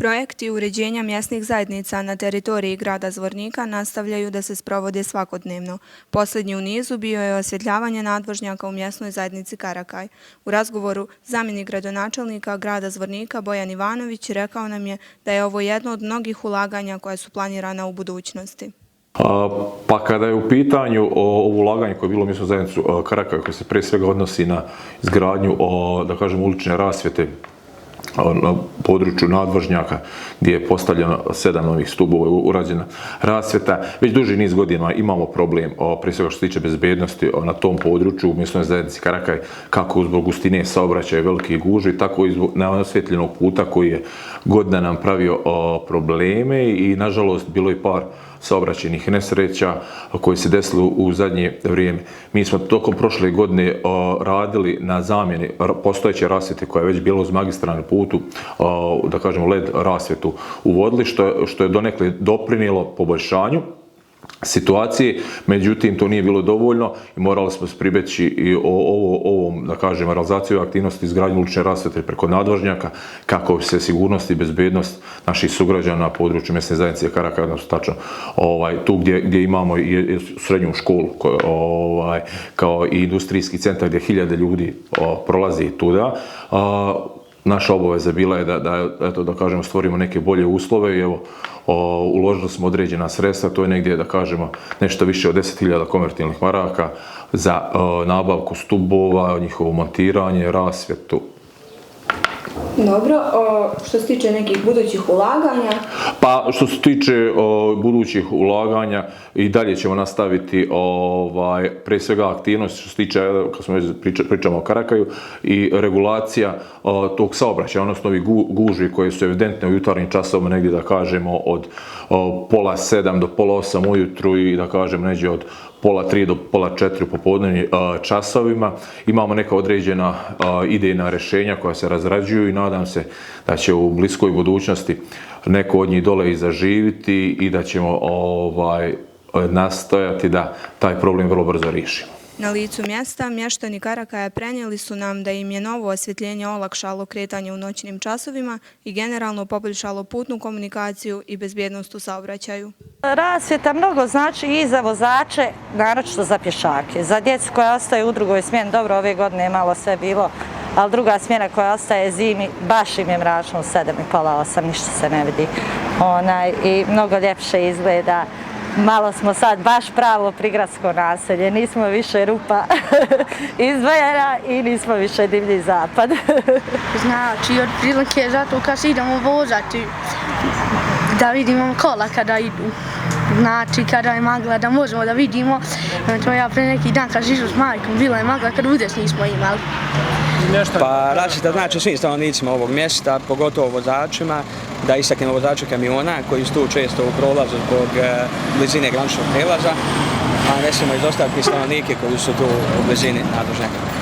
Projekti uređenja mjesnih zajednica na teritoriji grada Zvornika nastavljaju da se sprovode svakodnevno. Posljednji u nizu bio je osvjetljavanje nadvožnjaka u mjesnoj zajednici Karakaj. U razgovoru zamjenik gradonačelnika grada Zvornika Bojan Ivanović rekao nam je da je ovo jedno od mnogih ulaganja koja su planirana u budućnosti. Pa kada je u pitanju ovo ulaganje koje je bilo u mjesnu zajednicu Karakaj, koje se prije svega odnosi na izgradnju, da kažem, ulične rasvjete na području nadvožnjaka gdje je postavljeno 7 novih stubova i urađena rasvjeta. Već duži niz godina imamo problem, prije svega što se tiče bezbednosti na tom području u mjesnoj zajednici Karakaj, kako zbog gustine saobraćaja velikih gužvi, tako i zbog neosvjetljenog puta koji je godina nam pravio probleme i nažalost bilo je par saobraćajnih nesreća koje se desilo u zadnje vrijeme. Mi smo tokom prošle godine radili na zamjeni postojeće rasvjete koja je već bila uz magistralnom putu, da kažemo LED rasvjetu uvodili, što je donekle doprinijelo poboljšanju situacije, međutim to nije bilo dovoljno i morali smo pribjeći i ovom, da kažem, realizaciju aktivnosti izgradnje ulične rasvjete preko nadvožnjaka kako bi se sigurnost i bezbednost naših sugrađana na području mjesne zajednice Karakaj, odnosno tačno tu gdje imamo i srednju školu kao i industrijski centar gdje hiljade ljudi prolazi tuda. Naša obaveza bila je da kažemo, stvorimo neke bolje uslove i evo, uložili smo određena sredstva, to je negdje, da kažemo, nešto više od 10.000 konvertibilnih maraka za nabavku stubova, njihovo montiranje, rasvjetu. Dobro, što se tiče nekih budućih ulaganja? Pa što se tiče budućih ulaganja i dalje ćemo nastaviti prije svega aktivnost što se tiče, kad smo pričamo o Karakaju, i regulacija tog saobraćaja, odnosno ovih gužvi koje su evidentne u jutarnjim časovima, negdje da kažemo od pola 7 do pola 8 ujutru i da kažem neđe od pola 3 do pola 4 popodnevnim časovima. Imamo neka određena idejna rješenja koja se razrađuju i nadam se da će u bliskoj budućnosti neko od njih dole i zaživiti i da ćemo nastojati da taj problem vrlo brzo riješimo. Na licu mjesta mještani Karakaja prenijeli su nam da im je novo osvjetljenje olakšalo kretanje u noćnim časovima i generalno poboljšalo putnu komunikaciju i bezbjednost u saobraćaju. Rasvjeta mnogo znači i za vozače, naročito za pješake. Za djecu koja ostaje u drugoj smjeni, dobro, ove godine je malo sve bilo, ali druga smjena koja ostaje zimi, baš im je mračno u 7 i pola 8, ništa se ne vidi. I mnogo ljepše izgleda. Malo smo sad baš pravo prigradsko naselje, nismo više rupa izdvojena i nismo više divlji zapad. Znači, od prilike zato kad se idemo vozati, da vidimo kola kada idu. Znači, kada je magla, da možemo da vidimo. To ja pre neki dan kad išao s majkom, bila je magla kad udes nismo imali. Pa rasvjeta znači svim stanovnicima ovog mjesta, pogotovo vozačima, da istaknemo vozače kamiona koji su tu često u prolazu zbog blizine graničnog prijelaza, a ne smijemo izostaviti stanovnike koji su tu u blizini nadvožnjaka.